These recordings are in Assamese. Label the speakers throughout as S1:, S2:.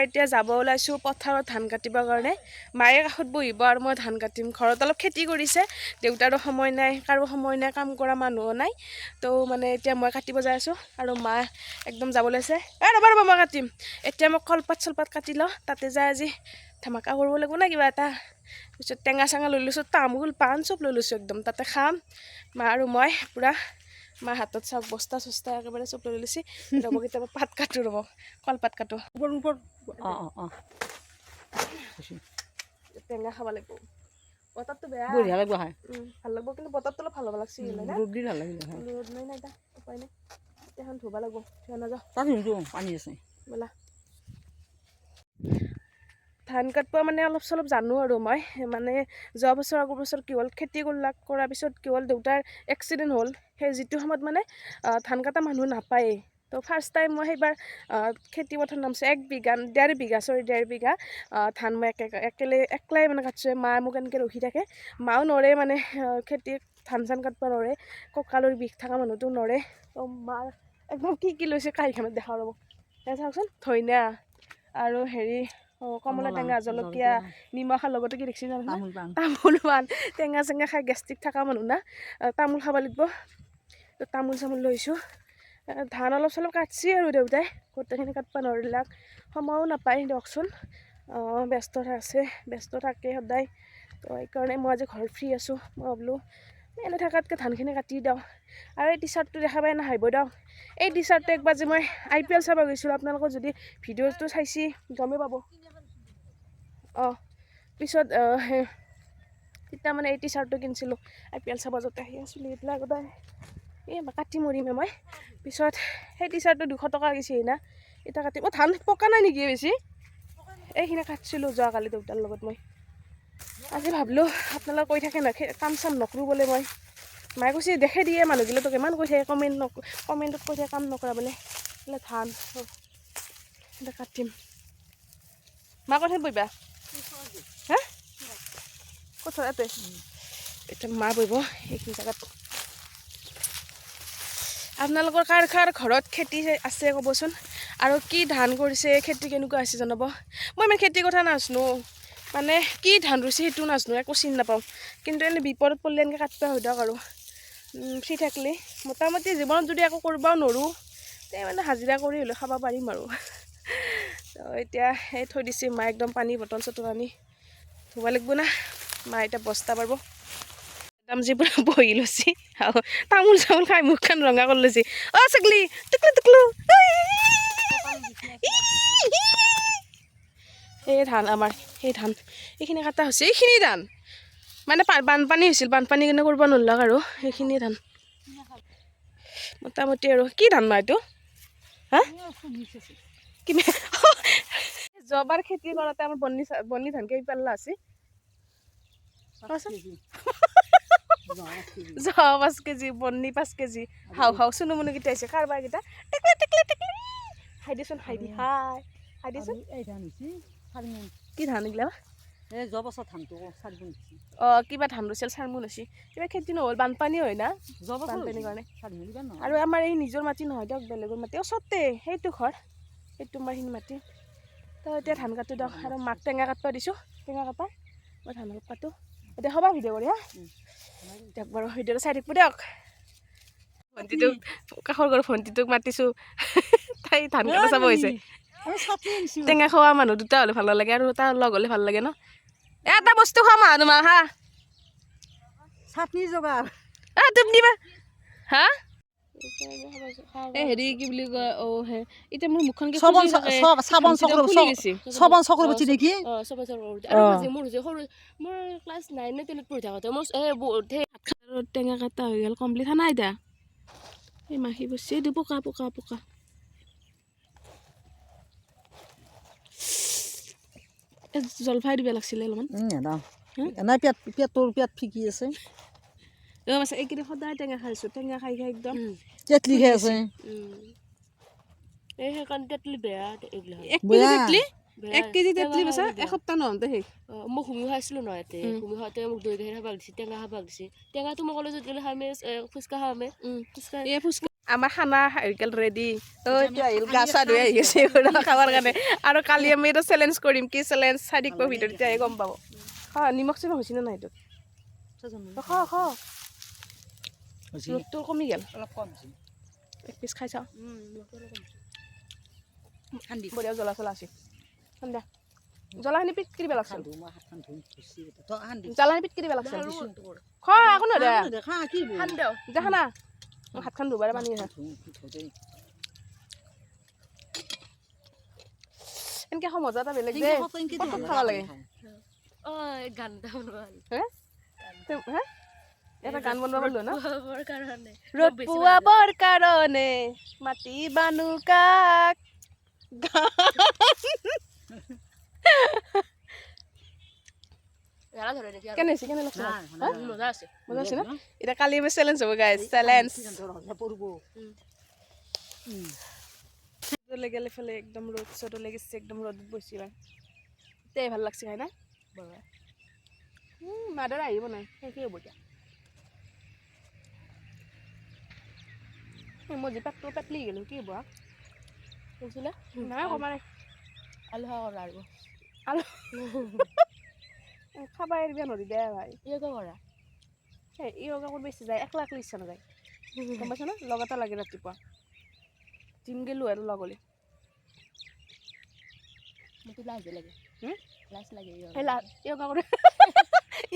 S1: এতিয়া যাব ওলাইছোঁ পথাৰত ধান কাটিবৰ কাৰণে। মায়ে কাষত বহিব আৰু মই ধান কাটিম। ঘৰত অলপ খেতি কৰিছে, দেউতাৰো সময় নাই, কাৰো সময় নাই, কাম কৰা মানুহো নাই। তো মানে এতিয়া মই কাটিব যাই আছোঁ আৰু মা একদম যাব ওলাইছে। এ ৰ'বা ৰ'বা, মই কাটিম এতিয়া। মই কলপাত চলপাত কাটি লওঁ, তাতে যাই আজি ধামাকা কৰিব লাগিব না কিবা এটা। পিছত টেঙা চেঙা লৈ লৈছোঁ, তামোল পাণ চব লৈ লৈছোঁ, একদম তাতে খাম মা আৰু মই পূৰা। মা হাতত চাওক, বস্তা চস্তা একেবাৰে চব লৈ লৈছে। ৰ'ব, কেতিয়াবা পাত কাটো, ৰ'ব, কলপাত কাটো।
S2: ওপৰ ওপৰ, অঁ অঁ অঁ
S1: টেঙা খাব লাগিব, বতৰটো বেয়া।
S2: বঢ়িয়া লাগিব খাই।
S1: ভাল লাগিব, কিন্তু বতৰটো অলপ ভাল হ'ব লাগিছিল না।
S2: ৰ'দ দি ভাল লাগিলে খাই।
S1: ৰ'দ নাই না এতিয়া, উপায় নাই। এতিয়া এখন ধুব লাগিব, ধুব নাযাওঁ।
S2: তাত কিন্তু পানী আছে।
S1: ব'লা। ধান কাটিব মানে অলপ চলপ জানো আৰু মই। মানে যোৱা বছৰ, আগৰ বছৰ কি হ'ল, খেতি কৰলাক, কৰাৰ পিছত কি হ'ল, দেউতাৰ এক্সিডেণ্ট হ'ল। সেই যিটো সময়ত মানে ধান কটা মানুহ নাপায়েই। তো ফাৰ্ষ্ট টাইম মই সেইবাৰ খেতি পথাৰত নামছোঁ। 1 বিঘা, 1.5 বিঘা, চৰি, 1.5 বিঘা ধান মই একে একেলে একলাই মানে কাটছোঁ। মা মোক এনেকৈ ৰখি থাকে। মাও নৰে, মানে খেতি ধান চান কাটিব নৰে, কঁকালৰ বিষ থকা মানুহটো নৰে। তো মাৰ একদম কি কি লৈছে কাঁহীখনত দেখাওঁ ৰ'ব। এই চাওকচোন, ধনিয়া আৰু হেৰি কমলা টেঙা, জলকীয়া, নিমখৰ লগতে কি দেখিছে জানে?
S2: তামোল পাণ।
S1: তামোল পাণ। টেঙা চেঙা খাই গেষ্ট্ৰিক থকা মানুহ না, তামোল খাব লাগিব। তো তামোল চামোল লৈছোঁ। ধান অলপ চলপ কাটছি আৰু দেউতাই গোটেইখিনি কাটিব নোৱাৰিলাক, সময়ো নাপায় দিয়কচোন। ব্যস্ত আছে, ব্যস্ত থাকে সদায়। তো সেইকাৰণে মই আজি ঘৰত ফ্ৰী আছোঁ। মই ভাবিলোঁ এনে থকাতকৈ ধানখিনি কাটি দিওঁ। আৰু এই টি চাৰ্টটো দেখা পাই নাহাঁহিব দিয়ক। এই টি চাৰ্টটো একবাৰ যে মই আইপিএল চাব গৈছিলোঁ, আপোনালোকৰ যদি ভিডিঅ'টো চাইছি গমেই পাব। অঁ, পিছত তেতিয়া মানে এই টি চাৰ্টটো কিনিছিলোঁ আইপিএল চাব যাওঁতে। আহি আছিলোঁ এইবিলাক গোটাই এই কাটি মৰিমে মই। পিছত সেই টি চাৰ্টটো 200 টকা গৈছে না। এতিয়া কাটিম। অঁ, ধান পকা নাই নেকি বেছি? এইখিনি কাটছিলোঁ যোৱাকালি দেউতাৰ লগত মই। আজি ভাবিলোঁ, আপোনালোকে কৈ থাকে না, কাম চাম নকৰোঁ বোলে মই। মায়ে কৈছে, দেখে দিয়ে মানুহগিলা তোক ইমান কৈ থাকে, কমেণ্ট নক কমেণ্টত কৈ থাকে কাম নকৰা বোলে। বোলে ধান এতিয়া কাটিম। মা ক'ত বহিবা? হা, ক'ত? ইয়াতে। এতিয়া মা বহিব এইখিনি জেগাত। আপোনালোকৰ কাৰ কাৰ ঘৰত খেতি আছে ক'বচোন, আৰু কি ধান কৰিছে, খেতি কেনেকুৱা হৈছে জনাব। মই ইমান খেতিৰ কথা নাজানো, মানে কি ধান ৰুইছে সেইটো নাজানো, একো চিনি নাপাওঁ। কিন্তু এনে বিপদত পৰিলে এনেকৈ কাটিব হৈ দিয়ক। আৰু ফ্ৰী থাকিলে মোটামুটি জীৱনত যদি একো কৰিবও নোৱাৰোঁ, তে মানে হাজিৰা কৰি হ'লেও খাব পাৰিম। আৰু তো এতিয়া এই থৈ দিছে মা একদম পানী বটল চটল আনি। ধুব লাগিব না। মা এতিয়া বস্তা পাৰিব। একদম যি পূৰা বহি লৈছে আৰু তামোল চামোল খাই মুখখন ৰঙা কৰি লৈছে। অ' ছাগলী, টুকলু টুকলু। এই ধান আমাৰ, সেই ধান এইখিনি কাটা হৈছে। এইখিনি ধান মানে বানপানী হৈছিল, বানপানী কাৰণে কৰিব নোৱাৰিলাক। আৰু সেইখিনি ধান মোটামুটি। আৰু কি ধান মা এইটো? হা, কি যোৱাবাৰ খেতি কৰোঁতে আমাৰ বন্নি বন্নি ধান কেই পাল্লা আছে কোৱাচোন? জহা 5 কেজি, বন্নি 5 কেজি। হাও হাও চুনু মুনু কেইটা আহিছে, কাৰবাৰ কেইটা। টেকলি টেকলি টেকলি, হাই দিচোন, হাই দি, হাই হাই দিচোন।
S2: এই ধান হৈছে 4 মোন।
S1: কি ধান এইগিলা?
S2: এই যোৱা বছৰ ধানটো 4 মোন হৈছে।
S1: অঁ, কিবা ধান ৰুইছিল, 4 মোন হৈছে। কিবা খেতি নহ'ল, বানপানী হয় না।
S2: যোৱা বছৰ।
S1: বানপানীৰ কাৰণে।
S2: 4 মোন ইমান নহয়।
S1: আৰু আমাৰ এই নিজৰ মাটি নহয় দিয়ক, বেলেগৰ মাটি, ওচৰতে সেইটো ঘৰ, সেইটো আমাৰ সেইখিনি মাটি। তো এতিয়া ধান কাটো দিয়ক। আৰু মাক টেঙা কাটিব দিছোঁ, টেঙা কাটা, মই ধান অলপ কাটো। এতিয়া হ'বা ভিডিঅ' কৰি। হা, দিয়ক বাৰু, ভিডিঅ'টো চাই থাকিব দিয়ক। ভণ্টিটোক, কাষৰ ঘৰৰ ভণ্টিটোক মাতিছোঁ, তাই ধান কাটা চাব হৈছে।
S2: আমি চাটনি আনিছোঁ।
S1: টেঙা খোৱা মানুহ দুটা হ'লে ভাল নালাগে, আৰু তাৰ লগ হ'লে ভাল লাগে ন। এ এটা বস্তু খুৱাম আহা তোমাক, হা।
S2: চাটনি যোগাৰ।
S1: আ তুমি দিবা হা। এই হেৰি কি বুলি কয়, অ' হে এতিয়া মোৰ মুখখন কি
S2: চবন
S1: খজুলি থাকে,
S2: চাবন
S1: ঘামচিডাল
S2: চক্ৰৱৰ্তী।
S1: ফুলি গৈছে।
S2: চবন চক্ৰৱৰ্তী নেকি?
S3: অঁ, চবে চক্ৰৱৰ্তী। আৰু মোৰ যে মোৰ যে সৰু, মোৰ ক্লাছ 9 নে 10ত পঢ়ি থাকোঁতে মোৰ এই বহুত সেই
S1: আৰু টেঙা কাটা হৈ গ'ল কমপ্লিট। হা নাই এতিয়া এই মাখি বস্তু, এইটো পকা পকা পকা। এই জলফাই দিব লাগিছিলে অলপমান।
S2: এনেই পেট পেটৰ পেট ফিকি আছে।
S1: অ' আছে। এইকেইদিন সদায় টেঙা খাইছোঁ, টেঙা খাই খাই একদম
S2: তেতলি খাই আছে।
S3: এই সেইকাৰণে তেতলি বেয়া এইবিলাক।
S1: 1 কেজি
S2: বেয়া।
S1: তেতলি।
S3: বেয়া।
S1: 1 কেজি তেতলি
S3: টেঙা
S1: বেচা
S3: খালে বেয়া।
S1: এসপ্তাহ নহওঁতে শেষ।
S3: অঁ, মই হুমি খাইছিলোঁ নহয় ইয়াতে। হুমি খাওঁতে মোক দৈ গাখীৰ খাব দিছে, টেঙা খাব দিছে। টেঙাটো মই কলেজত গ'লে খামেই, ফুচকা খামেই, ফুচকা।
S1: এই ফুচকা। আমাৰ খানা হৈ গ'ল ৰেডি। এইটো আহিল, গা চা ধুই আহি গৈছে খাবৰ কাৰণে। আৰু কালি আমি এটা চেলেঞ্জ কৰিম। কি চেলেঞ্জ চাই থাকিব ভিডিঅ'ত, তেতিয়াহে গম পাব। খা, নিমখ চিমখ হৈছে নে নাই এইটোত? খা খা। ৰ'দটো কমি গ'ল।
S2: অলপ কম হৈছে।
S1: এক পিচ খাই চাওঁ। বঢ়িয়া জ্বলা চলা আছে। সন্ধ্যা জ্বলাখিনি পিট কৰি পেলাইছিল।
S2: মই হাতখন ধুই ধুইছি। তই সান্দি।
S1: জ্বালাখিনি পিট কৰি পেলাইছিল। খোৱা, একো নহয় দে।
S2: খা, কি হ'ব?
S1: দেখা না, মই হাতখন ধুবাৰে পানী আছে। এনেকে খাওঁ, মজা এটা বেলেগ দে। ক'ত খাব লাগে?
S3: গান এটা বনোৱা।
S1: হে হে, এটা গান বনাব পাৰিলো ন?
S3: পুৱাবৰ কাৰণে।
S1: ৰ'দ পুৱাবৰ কাৰণে মাতি বানো কাক?
S3: জ্বালা ধৰে নেকি?
S1: কেনে হৈছে, কেনে লাগছে?
S3: মজা আছে।
S1: মজা আছে ন? এতিয়া কালি আমি চেলেঞ্জ হ'ব গাইজ, চেলেঞ্জ।
S2: পৰব।
S1: ৰ'দলৈ গ'লে ফালে একদম ৰ'দ চ'দ ওলাই গৈছে, একদম ৰ'দত বহিছি ইমান তেতিয়াই ভাল লাগছে খাই না। মাদাৰ আহিব নাই, শেষেই হ'ব এতিয়া। এই মই যি পেটটো পেটলি গ'লো, কি হ'ব?
S3: কৈছিলে।
S1: নাই, কমা নাই।
S3: আলু খোৱা কৰা আৰু
S1: আলু খাবা এৰিব নোৱাৰি দে ভাই।
S3: য়োগা কৰা।
S1: সেই য়োগা কৰিব ইচ্ছা যায়, একলা একলা ইচ্ছা নাযায়, গম পাইছ না? লগ এটা লাগে। ৰাতিপুৱা জিম গেলোঁ আৰু লগ হ'লে।
S3: মোকতো লাজ লাগে।
S1: হুম?
S3: লাজ লাগে।
S1: সেই য়োগা কৰি,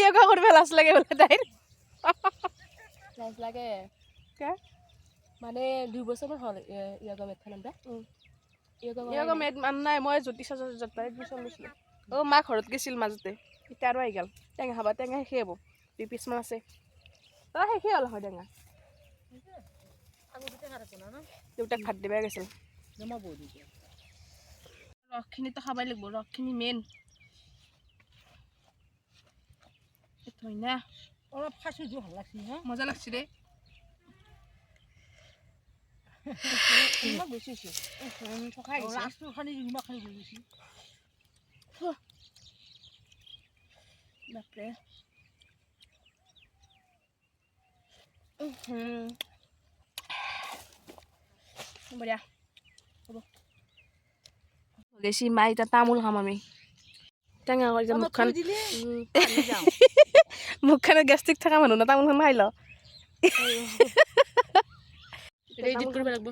S1: য়োগা কৰিব লাজ লাগে বোলে তাইৰ।
S3: লাজ লাগে।
S1: কে?
S3: মানে 2 বছৰমান হ'ল য়োগা মেটখন আনবা। য়োগা।
S1: য়োগা মেট মান নাই, মই জ্যোতি য'ত এডমিশ্যন লৈছিলোঁ। অ' মা ঘৰত গৈছিল মাজতে, এতিয়া আৰু আহি গ'ল। টেঙা খাবা? টেঙা শেষেই হ'ব, 2 পিচমান আছে। অঁ, শেষেই হ'ল হয় টেঙা। দেউতাক ভাত দিবাই গৈছিল। ৰসখিনিতো খাবই লাগিব, ৰসখিনি মেইন ধুনীয়া।
S2: অলপ খাইছোঁ, ভাল লাগছি না?
S1: মজা লাগছে দেই। নিমখ বেছি হৈছে, থকাই গৈছে।
S2: লাষ্টৰ খানি নিমখ খানি গৈছে।
S1: বাপৰে। বঢ়িয়া হ'ব গেছি। মা, এতিয়া তামোল খাম আমি, টেঙা কৰি যে মুখখন।
S2: দিলে।
S1: মুখখনে গেষ্ট্ৰিক থকা মানুহ না, তামোলখন খাই ল।
S3: এডিট কৰিব লাগিব।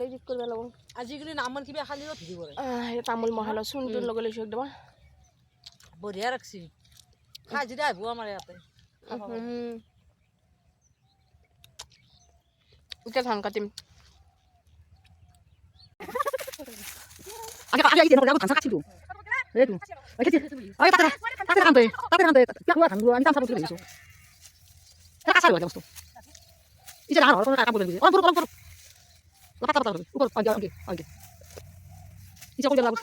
S1: এডিট কৰিব লাগিব।
S2: আজিকালি নামৰ কিবা খালিও ভিডিঅ' কৰে।
S1: তামোল মহাল চূণ তুণ লগাই লৈছোঁ একদম।
S2: বঢ়িয়া ৰাখছি। খাই যদি আহিব আমাৰ ইয়াতে।
S1: এতিয়া ধান কাটিম।
S2: আগে আগে আগে ধান কাটিলো এইটো। তাতে তাতে ধান তাতে ধান ধান আমি ধান চাব লাগিছো। কাঁচা বস্তু ইচ্ছা ধান কাম কৰি অলপ অলপ অলপ পাতা পাতা ওপৰত আগে আগে আগে ইচ্ছা কৰি লাগো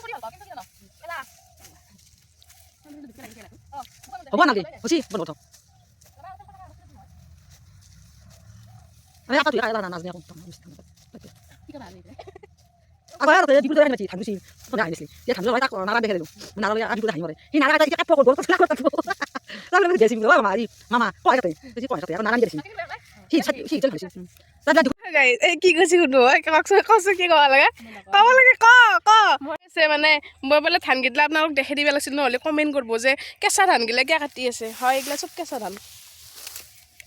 S2: হ'ব নালাগে হৈছে বন্ধ। আমি আপাতো নাজানে আকৌ। আগৰ দিপুৰ আহি ধান গুচি আহিছিল। এতিয়া ধান তাক নাৰা দেখাই দিলোঁ, নাৰা আদি হাঁহি মৰে। সি নাৰা এতিয়া কাটিব গ'ল। মামা মামা কয় কাটে, কয় কাটে আৰু নাৰা দিছিল। সি সি
S1: এই কি কৈছে শুনো, কওকচোন, কচোন, কি ক'ব লাগে, ক'ব লাগে, ক ক। মই আছে মানে মই বোলে ধানকেইটা আপোনালোক দেখাই দিব লাগিছিল, নহ'লে কমেণ্ট কৰিব যে কেঁচা ধানগিলা কিয় কাটি আছে। হয়, এইগিলা চব কেঁচা ধান,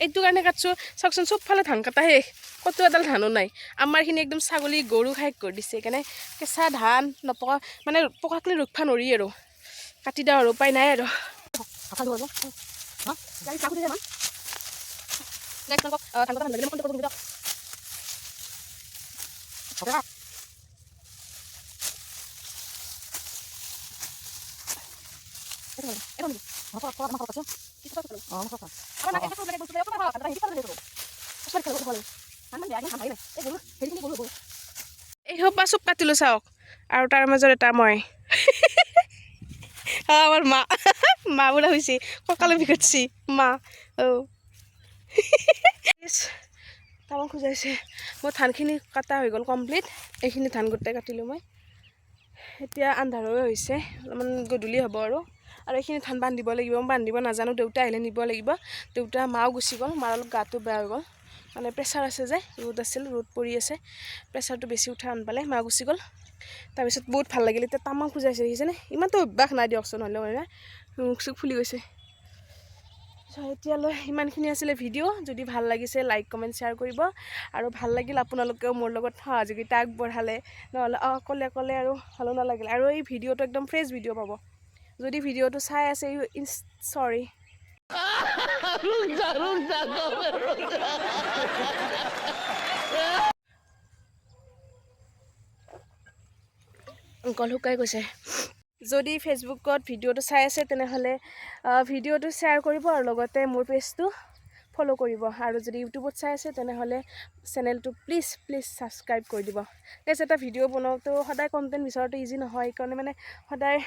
S1: এইটো কাৰণে কাটছোঁ। চাওকচোন, চবফালে ধান কটা শেষ, ক'তো এডাল ধানো নাই। আমাৰখিনি একদম ছাগলী গৰু খাই কৰি দিছে। সেইকাৰণে কেঁচা ধান নপকা, মানে পকাকলি ৰখিব নোৱাৰি আৰু কাটি দিওঁ আৰু উপায় নাই আৰু। এই সোপা চব কাটিলোঁ চাওক, আৰু তাৰ মাজত এটা মই আমাৰ মা মা বোলা হৈছে, কঁকালো বিষাইছে মা। অ' তামোল খোজাইছে। মোৰ ধানখিনি কটা হৈ গ'ল কমপ্লিট। এইখিনি ধান গোটেই কাটিলোঁ মই। এতিয়া আন্ধাৰো হৈছে, অলপমান গধূলি হ'ব আৰু এইখিনি ধান বান্ধিব লাগিব। মই বান্ধিব নাজানো, দেউতা আহিলে নিব লাগিব। দেউতা মাও গুচি গ'ল, মাৰ অলপ গাটো বেয়া হৈ গ'ল। মানে প্ৰেছাৰ আছে যে, ৰ'দ আছিল, ৰ'দ পৰি আছে, প্ৰেছাৰটো বেছি উঠা আন পালে, মা গুচি গ'ল। তাৰপিছত বহুত ভাল লাগিল। এতিয়া তামাম খোজাইছে, দেখিছেনে? ইমানতো অভ্যাস নাই দিয়কচোন, হ'লেও মানে মুখ চুখ ফুলি গৈছে। চ' এতিয়ালৈ ইমানখিনি আছিলে ভিডিঅ'। যদি ভাল লাগিছে, লাইক, কমেণ্ট, শ্বেয়াৰ কৰিব। আৰু ভাল লাগিল আপোনালোকেও মোৰ লগত সহযোগিতা আগবঢ়ালে, নহ'লে অকলে অকলে আৰু ভালো নালাগিল। আৰু এই ভিডিঅ'টো একদম ফ্ৰেছ ভিডিঅ' পাব। যদি ভিডিঅ'টো চাই আছে, চৰি, গল শুকাই গৈছে। যদি ফেচবুকত ভিডিঅ'টো চাই আছে, তেনেহ'লে ভিডিঅ'টো শ্বেয়াৰ কৰিব আৰু লগতে মোৰ পেজটো ফ'ল' কৰিব। আৰু যদি ইউটিউবত চাই আছে, তেনেহ'লে চেনেলটো প্লিজ প্লিজ ছাবস্ক্ৰাইব কৰি দিব। প্লাছ এটা ভিডিঅ' বনাওঁতেও সদায় কণ্টেণ্ট বিচৰাটো ইজি নহয়, সেইকাৰণে মানে সদায়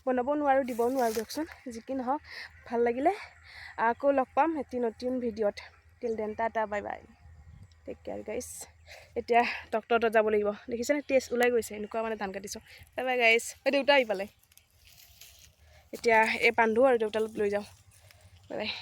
S1: বনাব নোৱাৰোঁ, দিবও নোৱাৰোঁ দিয়কচোন। যি কি নহওক, ভাল লাগিলে। আকৌ লগ পাম এটি নতুন ভিডিঅ'ত। Till then, tata, bye bye, take care, guys. এতিয়া ডক্টৰ তাত যাব লাগিব। দেখিছেনে, তেজ ওলাই গৈছে, এনেকুৱা মানে ধান কাটিছোঁ। Bye bye guys. এই দেউতা আহি পালে। এতিয়া এই বান্ধো আৰু দেউতাক লৈ যাওঁ। Bye bye.